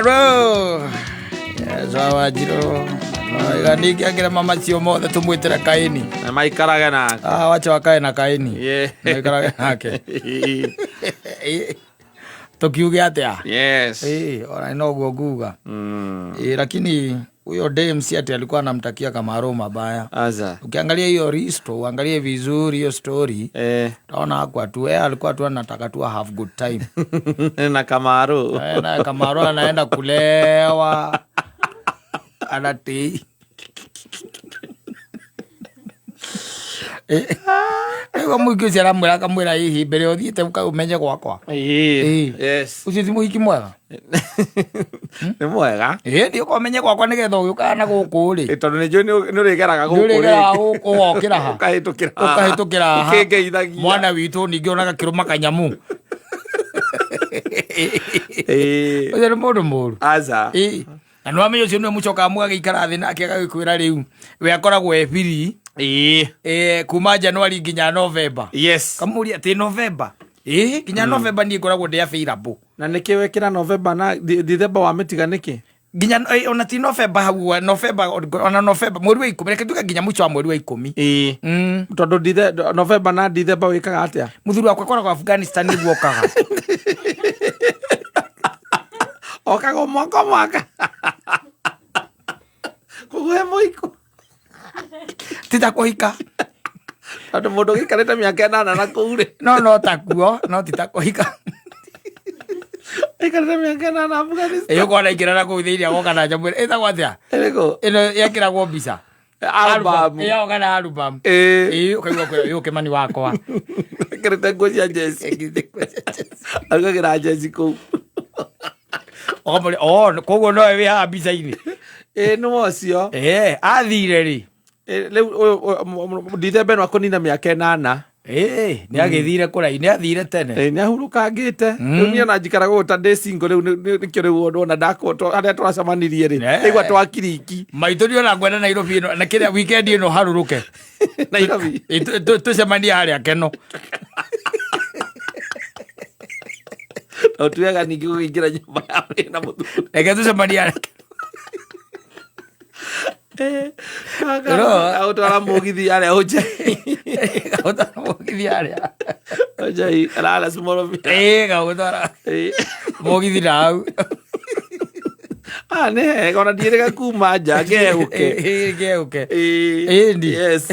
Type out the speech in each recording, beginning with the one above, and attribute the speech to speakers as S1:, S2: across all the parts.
S1: Kamaru. Yes, wa Wanjiru. Iga ningĩ angĩra mama cio mothe tũmwĩtĩre kaini.
S2: Na maikarage nake.
S1: Ah, wacha wakae na kaini.
S2: Yeah.
S1: Maikarage nake. Tukiuge atĩa?
S2: Yes.
S1: Eh, ona noguo nguga. Eh, lakini huyo dem si ati alikuwa anamtakia Kamaru mabaya.
S2: Aza.
S1: Ukiangalia hiyo risto, uangalie vizuri hiyo story, utaona hakuwa tu yeye alikuwa tu anataka tu have good time.
S2: Na Kamaru.
S1: Eh, na Kamaru anaenda kulewa anatii rĩu mũhiki ũcio aramwĩra akamwĩra hihi mbere ũthiĩte ũmenye gwakwa.
S2: Ĩĩ. Yes.
S1: Ũcio ti mũhiki mwega.
S2: Nĩ mwega.
S1: Ĩĩ thiĩ ũkomenye gwakwa nĩgetha ũgĩũkaga na gũkũ rĩ
S2: Ĩ, tondũ nĩ njũĩ nĩ ũrĩgeraga gũkũ
S1: nĩũrĩgeraga
S2: rĩngĩ.
S1: gũkũ ũgokĩra ha
S2: Ũkahĩtũkĩra haha.
S1: ũkahĩtũkĩra haha.
S2: Ũkĩngeithagia.
S1: Mwana witũ ningĩ ona gakĩrũma kanyamũ.
S2: Ĩĩ.
S1: Ũcio nĩ mũndũ mũru.
S2: Aca.
S1: Ĩĩ. Na nĩ wamenya ũcio nĩwe mũcokaga mũgagĩikara thĩ nake agagĩkwĩra rĩu we akoragwo e free.
S2: Ĩĩ.
S1: Kuma January nginya November.
S2: Yes.
S1: Kamũria atĩ November. Ĩĩ nginya November niĩ ngoragwo ndĩ available.
S2: Na nĩkĩ wekĩra November na Dithemba wa mĩtiga nĩkĩ?
S1: Nginya ona ti November hau November ona November mweri wa 10 reke tuge nginya mũico wa mweri wa 10.
S2: Ĩĩ. Tondũ November na Dithemba wĩkaga atĩa?
S1: Mũthuri wakwa akoragwo Afghanistan nĩguo okaga.
S2: Okaga o mwaka o mwaka. Kũguhe mũiko.
S1: Ti ta kũhika.
S2: Tondũ mũndũ ũgĩikarĩte mĩaka 8 na kũu rĩ.
S1: No no takuo, no ti ta kũhika.
S2: Aikarĩte mĩaka 8 Afghanistan.
S1: Ĩĩ ũkona aingĩra na kũu thĩinĩ agoka na nyamũ ĩno. Ĩtagwo atĩa?
S2: Ĩrĩkũ?
S1: Ĩno yekĩragwo mbica.
S2: Album.
S1: Ĩyo oka na album.
S2: Ĩĩ.
S1: Ĩĩ ũkaigua kwĩra ũyũ Kĩmani wakwa.
S2: Ekĩrĩte nguo cia jeci. Arugagĩra jeci kũu.
S1: Ũkamũria, oh, koguo nowe wĩ haha mbica-inĩ.
S2: Ĩĩ nĩwe ũcio.
S1: Ĩĩ, athire rĩ?
S2: Ĩĩ, rĩu ũyũ, Dithemba ĩno akũnina mĩaka 8.
S1: Ĩĩ, nĩ agĩthire kũraihu, nĩ athire tene.
S2: Ĩĩ, nĩ ahurũkangĩte. Rĩu niĩ ona njikaraga ũũ ta ndĩ single rĩu nĩkĩo rĩu wona harĩa twacemanirie rĩ, ndaigua twakiriki.
S1: Maitũ niĩ ona ngwenda Nairobi ĩno, na kĩrĩa weekend ĩno harũrũke.
S2: Nairobi.
S1: Ĩĩ, tũcemanie harĩa Keno.
S2: No ti wega ningĩ gũkĩingĩra nyũmba ya wĩna mũthuri.
S1: Reke tũcemanie harĩa Keno.
S2: Agũtwara mũgithi harĩa Ũnjai.
S1: Gagũtwara mũgithi harĩa.
S2: Ũnjai, arara small bit.
S1: Ĩĩ, gagũtwara mũgithi na hau.
S2: Ah, nĩ hega ona ndiĩrĩga kuma nja ngehũke.
S1: Ĩĩ, ngehũke.
S2: Ĩĩ.
S1: Ĩĩ, ndi.
S2: Yes.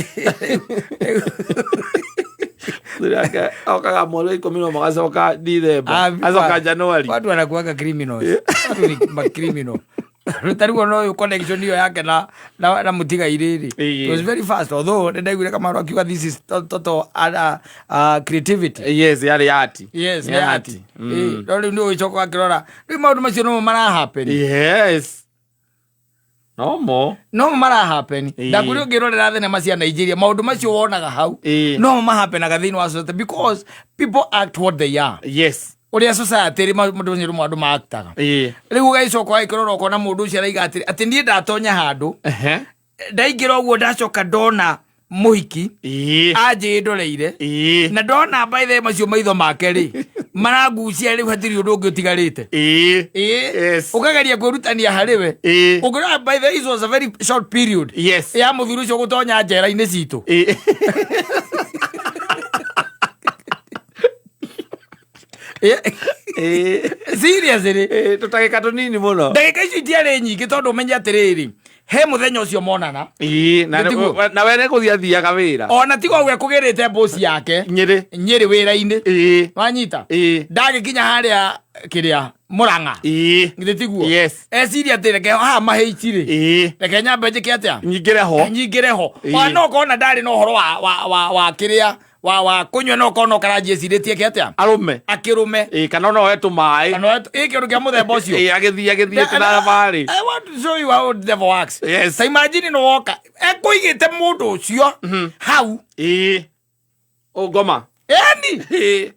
S2: Mũthuri wake okaga mweri wa 11 agacoka Dithemba.
S1: Ah,
S2: Acoka January.
S1: Watu wanakuanga criminals. Watu ni ma criminal. Tarĩu ona ũyũ connection ĩyo yake na mũtigairĩ rĩ.
S2: Ĩĩ.
S1: It was very fast although nĩ ndaiguire Kamaru akiuga this is total creativity.
S2: Yes, yarĩ art.
S1: Yes,
S2: Nĩ
S1: nĩ art. Ĩĩ, no rĩu nĩ ũgĩcoka ũgakĩrora rĩu maũndũ macio nomo mara happen.
S2: Yes. No mo.
S1: No mo mara happen.
S2: Ĩĩ.
S1: Ndakwĩra ũngĩrorera thenema cia Nigeria maũndũ macio wonaga hau.
S2: Ĩĩ.
S1: No mo mahapenaga thĩinĩ wa society because people act what they are.
S2: Yes.
S1: Ũrĩa society ĩrĩ maũndũ macio nĩmo andũ maaktaga.
S2: Ĩĩ.
S1: Rĩu ũgagĩcoka ũgagĩkĩrora ũkona mũndũ ũcio araiga atĩrĩ atĩ niĩ ndatonya handũ
S2: Ehe.
S1: ndaingĩra ũguo ndacoka ndona mũhiki
S2: Ĩĩ.
S1: anjĩndoreire
S2: Ĩĩ.
S1: na ndona by the way macio maitho make rĩ marangucia rĩu hatirĩ ũndũ ũngĩ ũtigarĩte.
S2: Ĩĩ.
S1: Ĩĩ.
S2: Yes.
S1: Ũkageria kwĩrutania harĩ we.
S2: Ĩĩ.
S1: Ũngĩrora by the way it was a very short period.
S2: Yes.
S1: Ya mũthuri ũcio gũtonya njera-inĩ citũ.
S2: Ĩĩ. Ĩĩ.
S1: Seriously.
S2: Ĩĩ, tũtagĩka tũnini mũno.
S1: Ndagĩka icio itiarĩ nyingĩ tondũ ũmenye atĩrĩrĩ, he mũthenya ũcio monana.
S2: Ĩĩ, na
S1: Nĩtiguo?
S2: na we nĩ gũthiĩ athiaga wĩra.
S1: Ona tiga ũguo ekũgĩrĩte mboci yake.
S2: Nyĩrĩ.
S1: Nyĩrĩ wĩra-inĩ.
S2: Ĩĩ.
S1: Wanyita?
S2: Ĩĩ.
S1: Ndagĩkinya harĩa kĩrĩa Mũrang'a.
S2: Ĩĩ.
S1: Githĩ tiguo?
S2: Yes.
S1: Eciria atĩ reke haha mahĩici rĩ.
S2: Ĩĩ.
S1: Reke nyambe njĩke atĩa?
S2: Nyingĩre ho.
S1: Nyingĩre ho.
S2: Ĩĩ.
S1: Ona no ũkorwo na ndarĩ na ũhoro wa kĩrĩa wa kũnyua no ũkorwo no karanjie ecirĩtie eke atĩa?
S2: Arũme.
S1: Akĩrũme.
S2: Ĩĩ, kana no oe tũmaĩ.
S1: Kana oe ĩĩ, kĩndũ kĩa mũthemba ũcio.
S2: Ĩĩ, agĩthiĩ agĩthiĩte na thabarĩ.
S1: I want to show you how the devil works.
S2: Yes.
S1: Ta imagine nĩ woka ekũigĩte mũndũ ũcio hau.
S2: Ĩĩ. Ũngoma.
S1: Ĩni.
S2: Ĩĩ.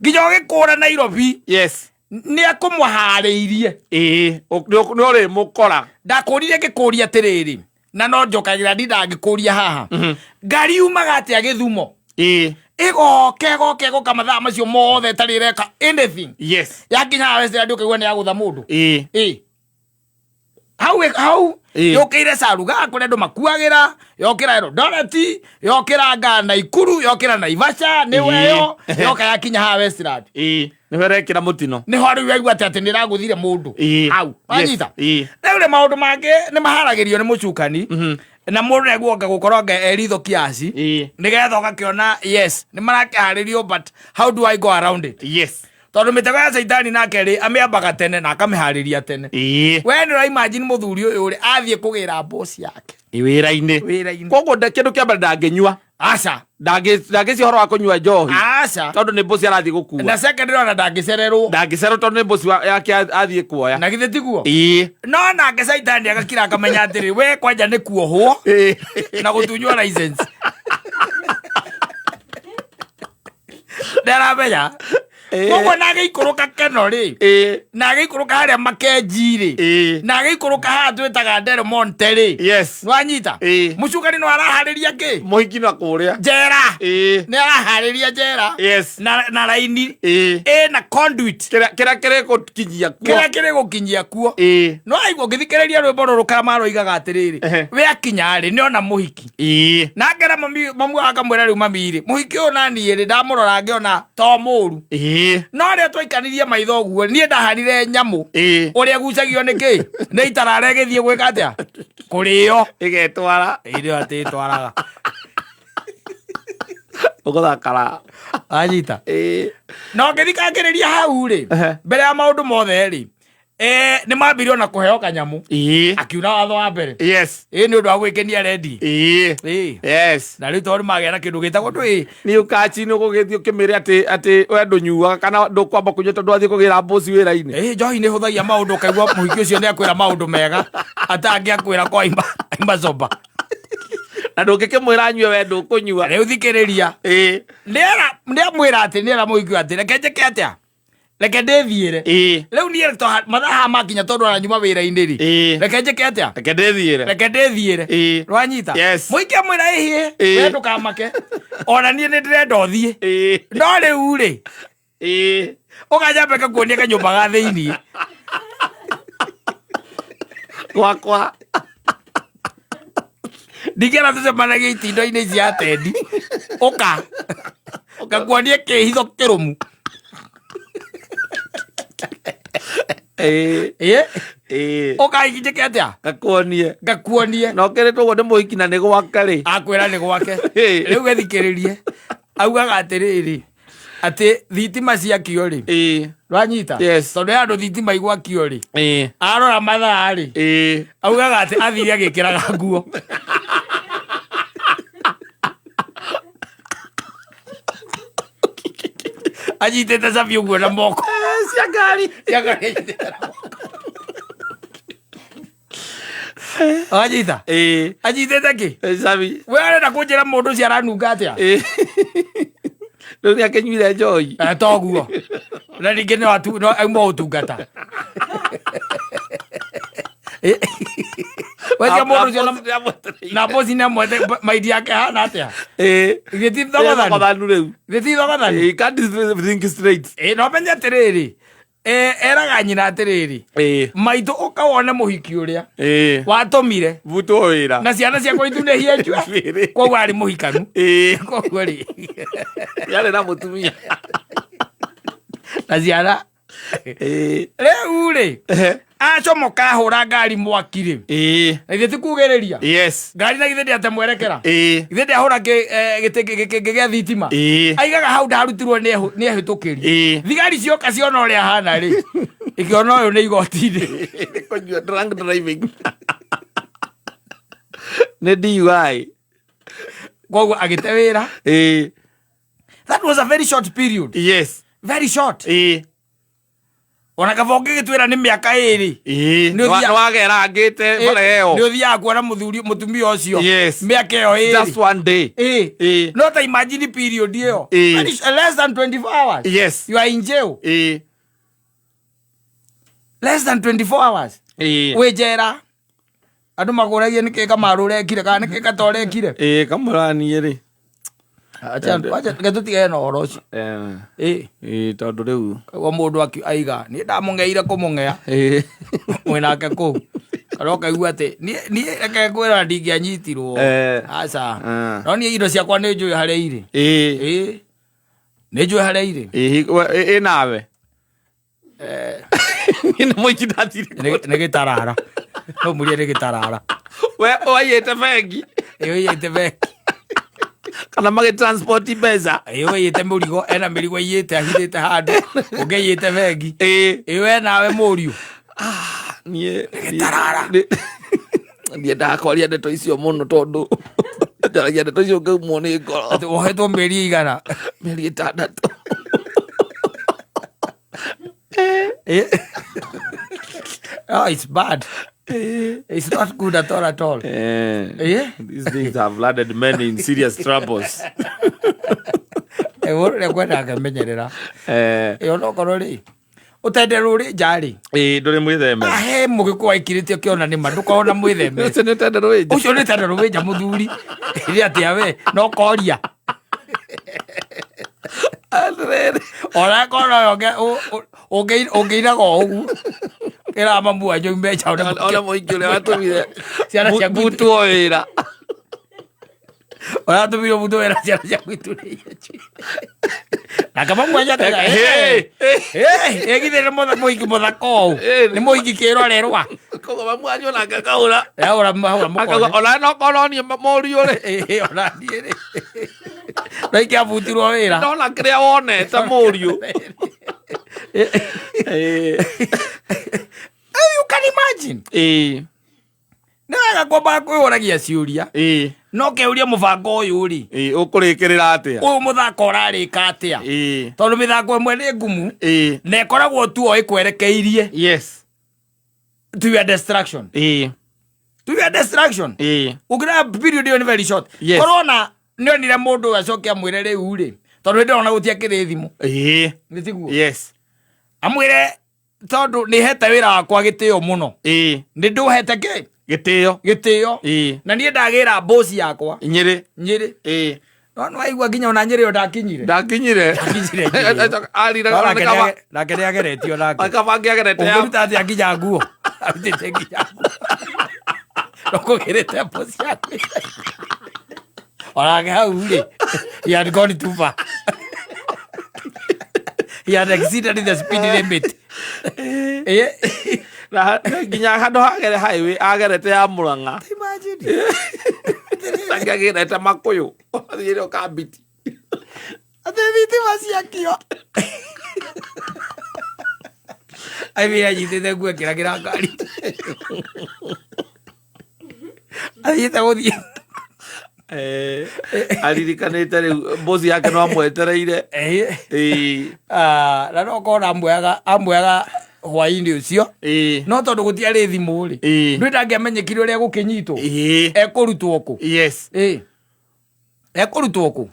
S1: Nginya ũgĩkũra Nairobi.
S2: Yes.
S1: Nĩ ekũmũharĩirie.
S2: Ĩĩ, nĩ ũrĩmũkora.
S1: Ndakũrire ngĩkũria atĩrĩrĩ, na no njokagĩra ndindaga ngĩkũria haha. Ngari yumaga atĩa Gĩthumo?
S2: Ĩĩ.
S1: Ĩgoka, ĩgoka, ĩgoka mathaa macio mothe ĩtarĩ ĩreka anything.
S2: Yes.
S1: Yakinya haha Westland ũkaigua nĩ yagũtha mũndũ.
S2: Ĩĩ.
S1: Ĩĩ. Hau hau. Yũkĩire Saruga kũrĩa andũ makuagĩra, yokĩra Eldoret, yokĩra nga Naikuru, yokĩra Naivasha, nĩ weyo, yoka yakinya haha Westland.
S2: Ĩĩ, nĩho ĩrekĩra mũtino.
S1: Nĩho rĩu yaigua atĩ atĩ nĩ ĩragũthire mũndũ hau. Wanyita? Rĩu rĩ, maũndũ mangĩ nĩ maharagĩrio nĩ mũcukani, na mũndũ nĩguo gũkorwo anga eritho kiasi, nĩgetha ũgakĩona yes nĩ marakĩharĩrio, but how do I go around it? Tondũ mĩtego ya caitani nake rĩ, amĩambaga tene na akamĩharĩria tene. We nĩ ũra imagine mũthuri ũyũ rĩ, athiĩ kũgĩra boss yake
S2: Wĩra-inĩ.
S1: Wĩra-inĩ.
S2: Koguo kĩndũ kĩa mbere ndangĩnyua.
S1: Aca.
S2: Ndangĩcia ũhoro wa kũnyua njohi.
S1: Aca.
S2: Tondũ nĩ boss arathiĩ gũkua.
S1: Na second ona ndangĩcererwo.
S2: Ndangĩcererwo tondũ nĩ boss yake athiĩ kuoya.
S1: Na githĩ tiguo?
S2: Ĩĩ.
S1: No nake caitani agakira akamenya atĩrĩ, we kwanja nĩ kuohwo na gũtunywo license. Ndaramenya. Koguo na agĩikũrũka Keno rĩ, na agĩikũrũka harĩa Makenji rĩ, na agĩikũrũka haha twĩtaga Del Monte rĩ, nĩwanyita? Mũcukani no araharĩria kĩ?
S2: Mũhiki na kũrĩa.
S1: Njera. Nĩ araharĩria njera. Na raini ĩna conduit.
S2: Kĩrĩa kĩrĩ gũkinyia kuo.
S1: Kĩrĩa kĩrĩ gũkinyia kuo. No aigua ũngĩthikĩrĩria rwĩmbo rũrũ Kamaro oigaga atĩrĩrĩ, we akinya rĩ, nĩona mũhiki. Na ngera mami, mamu akamwĩra rĩu mami rĩ, mũhiki ũyũ na niĩ rĩ, ndamũrora ngĩona to mũru. No rĩrĩa twaikanirie maitho ũguo, niĩ ndahanire nyamũ. Ũrĩa ĩgucagio nĩ kĩ? Nĩ itarara ĩgĩthiĩ gwĩka atĩa? Kũrĩo.
S2: Ĩgetwara.
S1: Ĩrĩa atĩ ĩtwaraga.
S2: Ũgũthakara.
S1: Wanyita? Na ũngĩthikangĩrĩria hau rĩ, mbere ya maũndũ mothe rĩ, nĩ mambire ona kũheo kanyamũ. Akiuna watho wa mbere. Nĩ ũndũ wa gwĩkenia rendi. Na rĩu tondũ magĩa na kĩndũ gĩtagwo ndũĩ.
S2: Nĩ ũkachi nĩ ũgũgĩthiĩ ũkĩmĩre atĩ we ndũnyuaga kana ndũkwamba kũnyua tondũ wathiĩ kũgĩra mboci wĩra-inĩ.
S1: Njohi nĩ ĩhũthagia maũndũ, ũkaigua mũhiki ũcio nĩ akwĩra maũndũ mega atangĩakwĩra kwa aima sober.
S2: Na ndũngĩkĩmwĩra anyue we ndũkũnyua.
S1: Rĩu thikĩrĩria. Nĩamwĩra atĩ nĩera mũhiki atĩ reke njĩke atĩa? Reke ndĩthiĩre. Rĩu niĩ mathaa haha makinya tondũ aranyuma wĩra-inĩ rĩ. Reke njĩke atĩa?
S2: Reke ndĩthiĩre.
S1: Reke ndĩthiĩre. Rwanyita?
S2: Yes.
S1: Mũhiki amwĩra ĩhĩ, we ndũkamake. Ona niĩ nĩ ndĩrenda ũthiĩ. No rĩu rĩ, ũkanyambe ngakuonia kanyũmba ga thĩiniĩ.
S2: Gwakwa.
S1: Ndingĩenda tũcemanagie itindo-inĩ ici atendi. Ũka. Ngakuonie kĩhitho kĩrũmu. Ũka njĩke atĩa?
S2: Ngakuonie.
S1: Ngakuonie.
S2: Na ũkĩrĩtwo ũguo nĩ mũhiki na nĩ gwake rĩ.
S1: Akwĩra nĩ gwake. Rĩu gĩthikĩrĩrie. Augaga atĩrĩrĩ, atĩ thitima ciakio rĩ. Rwanyita?
S2: Yes.
S1: Tondũ ya andũ thitima igwakio rĩ. Arora mathaa rĩ. Augaga atĩ athire agĩkĩraga nguo. Anyitĩte cabi ũguo na moko.
S2: Cia ngari.
S1: Cia ngari anyitĩte na moko. Wanyita? Anyitĩte kĩ?
S2: Cabi.
S1: We arenda kũnjĩra mũndũ ũcio aranunga atĩa?
S2: Rĩu nĩ akĩnyuire njohi.
S1: Toguo. Na ningĩ no no auma ũtungata. Wetia mũndũ ũcio na bosi nĩ amwete maidi yake hana atĩa? Githĩ ti thogothani?
S2: Thogothanu rĩu.
S1: Githĩ ti thogothani?
S2: Can't think straight.
S1: No menye atĩrĩrĩ, eraga nyina atĩrĩrĩ, maitũ ũka wone mũhiki ũrĩa watũmire.
S2: Butwo wĩra.
S1: Na ciana ciakwa itunĩhie njua.
S2: Njuĩrĩ.
S1: Koguo arĩ mũhikanu. Koguo rĩ.
S2: Yarĩ na mũtumia.
S1: Na ciana. Rĩu rĩ, acomoka ahũra ngari mwaki rĩ. Na githĩ ti kugĩrĩria?
S2: Yes.
S1: Ngari na githĩ ndĩate mwerekera? Githĩ ndĩahũra gĩtĩ kĩngĩ gĩa thitima? Aigaga hau ndarutirwo nĩ ehĩtũkĩri. Thigari cioka ciona ũrĩa ahana rĩ, ikĩona ũyũ nĩ igoti-inĩ.
S2: Kũnyua drunk driving. Nĩ DUI.
S1: Koguo agĩte wĩra. That was a very short period.
S2: Yes.
S1: Very short. Ona kaba ũngĩgĩtwĩra nĩ mĩaka ĩrĩ. Nĩ ũthiaga-
S2: Nĩwagerangĩte bara ĩyo.
S1: Nĩ ũthiaga kuona mũthuri mũtumia ũcio.
S2: Yes.
S1: Mĩaka ĩyo ĩrĩ.
S2: Just one day.
S1: No ta imagine period ĩyo. Very less than 24 hours.
S2: Yes.
S1: You are in jail. Less than 24 hours. Wĩ njera. Andũ makũragie nĩkĩ Kamaru ũrekire kana nĩkĩ Kata ũrekire.
S2: Kamũraniĩ rĩ.
S1: Acha acha reke tũtigane na ũhoro ũcio.
S2: Tondũ rĩu.
S1: Koguo mũndũ aiga niĩ ndamũng'eire kũmũng'ea. Mwĩnake kũu. No kaigua atĩ niĩ reke ngwĩra ndingĩanyitirwo. Aca. No niĩ indo ciakwa nĩ njũĩ harĩa irĩ. Ĩĩ. Nĩ njũĩ harĩa irĩ.
S2: Ĩ nawe niĩ nĩ mũici ndathire.
S1: Nĩ gĩtarara. No mũrie nĩ gĩtarara.
S2: We waiyĩte bengi?
S1: Ĩĩ, ũiyĩte bengi.
S2: Kana magĩtransport mbeca?
S1: Ĩĩ, ũiyĩte mũrigo, ena mĩrigo aiyĩte ahithĩte handũ, ũngĩ aiyĩte bengi. Ĩĩ, we nawe mũriũ.
S2: Niĩ
S1: Gĩtarara.
S2: Ndiendaga kwaria ndeto icio mũno tondũ njaragia ndeto icio ngaumwo nĩ ngoro.
S1: Atĩ wohetwo mĩeri igana?
S2: Mĩeri 6.
S1: Oh, it's bad. It's not good at all at all.
S2: These things have landed many in serious troubles.
S1: Mũndũ nĩ kwenda akemenyerera. Ĩ onokorwo rĩ ũtende rũrĩ nja rĩ.
S2: Ĩ ndũrĩ mwĩtheme.
S1: Ahe mũgĩkũ waikirĩte ũkĩona nĩma ndũkorwo na mwĩtheme.
S2: Ũcio nĩ ũtende rũĩ nja.
S1: Ũcio nĩ tende rũĩ nja mũthuri. Ĩ atĩa we no koria.
S2: Atĩrĩrĩ.
S1: Ona korwo ũngĩinaga o ũguo ĩra mamu wanyu ume nja one.
S2: Ona mũingĩ ũrĩa watũmire
S1: Ciana ciaku
S2: mbutwo wĩra.
S1: Ũratũmire mũndũ wĩra ciana ciaku iturĩie nake mamu wanyu akauga,
S2: Hey,
S1: "Ĩ, githĩ nĩ mũhiki mũthaka ũũ nĩ mũhiki kĩrorerwa."
S2: Koguo mamu wanyu onake akaũra.
S1: Ahũra ahũra.
S2: Akauga
S1: mũkonde.
S2: ona no korwo niĩ mũriũ rĩ.
S1: Ĩ, ona niĩ rĩ no ingĩabutirwo wĩra.
S2: Ndona kĩrĩa wonete mũriũ.
S1: You can imagine. Nĩ wega kwambaga kwĩyũragia ciũria. No kĩũria mũbango ũyũ rĩ,
S2: Ĩ ũkũrĩkĩrĩra atĩa?
S1: Ũyũ mũthako ũrarĩka atĩa? Tondũ mĩthako ĩmwe nĩ ngumu na ĩkoragwo tu o ĩkwerekeirie to your destruction. To your destruction. Ũngĩrora period ĩyo nĩ very short. Korwo na nĩonire mũndũ ũyũ acoke amwĩre rĩu rĩ, tondũ hĩndĩ ĩyo ona gũtiakĩrĩ thimũ. Nĩ tiguo?
S2: Yes.
S1: Amwĩre tondũ nĩ hete wĩra wakwa gĩtĩo mũno. Nĩ ndũhete kĩ?
S2: Gĩtĩo.
S1: Gĩtĩo. Na niĩ ndagĩra mboci yakwa.
S2: Nyĩrĩ.
S1: Nyĩrĩ. No nĩ waigua nginya ona Nyĩrĩ ĩyo ndakinyire.
S2: Ndakinyire.
S1: Ndakinyire Nyĩrĩ.
S2: Arire.
S1: No nake nĩ ageretio nake.
S2: Kaba angĩagerete ya.
S1: Ũngĩruta atĩa nginya nguo? Arutĩte nginya nguo. No kũgĩrĩte mboci yaku. Onake hau rĩ, he had gone too far. He had exceeded the speed limit.
S2: Na nginya handũ hagere highway agerete ya Murang'a.
S1: Imagine.
S2: Angĩagerete Makũyũ. Athiĩre Kambiti.
S1: Atĩ thitima ciakio. I mean, anyitĩte nguo akĩragĩra ngari. Athiĩte gũthiĩ.
S2: Aririkanĩte rĩu mboci yake no amwetereire.
S1: Ah, na no korwo amwega hwainĩ ũcio. No tondũ gũtiarĩ thimũ rĩ. Ndũĩ ndangĩamenyekire ũrĩa gũkĩnyitwo. Ekũrutwo kũ? Ekũrutwo kũ?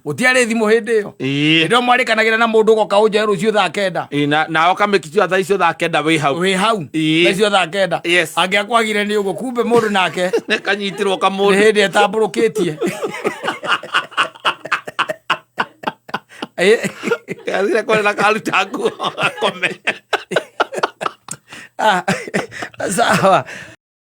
S1: Gũtiarĩ thimũ hĩndĩ ĩyo. Hĩndĩ ĩyo mwarĩkanagĩra na mũndũ ũgoka ũnjoe rũciũ thaa 9.
S2: Nawe ũkamĩkichua thaa icio thaa 9 wĩ hau.
S1: Wĩ hau. Thaa icio thaa 9. Angĩakwagire nĩ ũguo kumbe mũndũ nake
S2: Nĩ kanyitirwo
S1: nĩ
S2: kamũndũ.
S1: hĩndĩ etambũrũkĩtie.
S2: Gathire kũrĩ na karuta nguo gakome.
S1: Ah, sawa.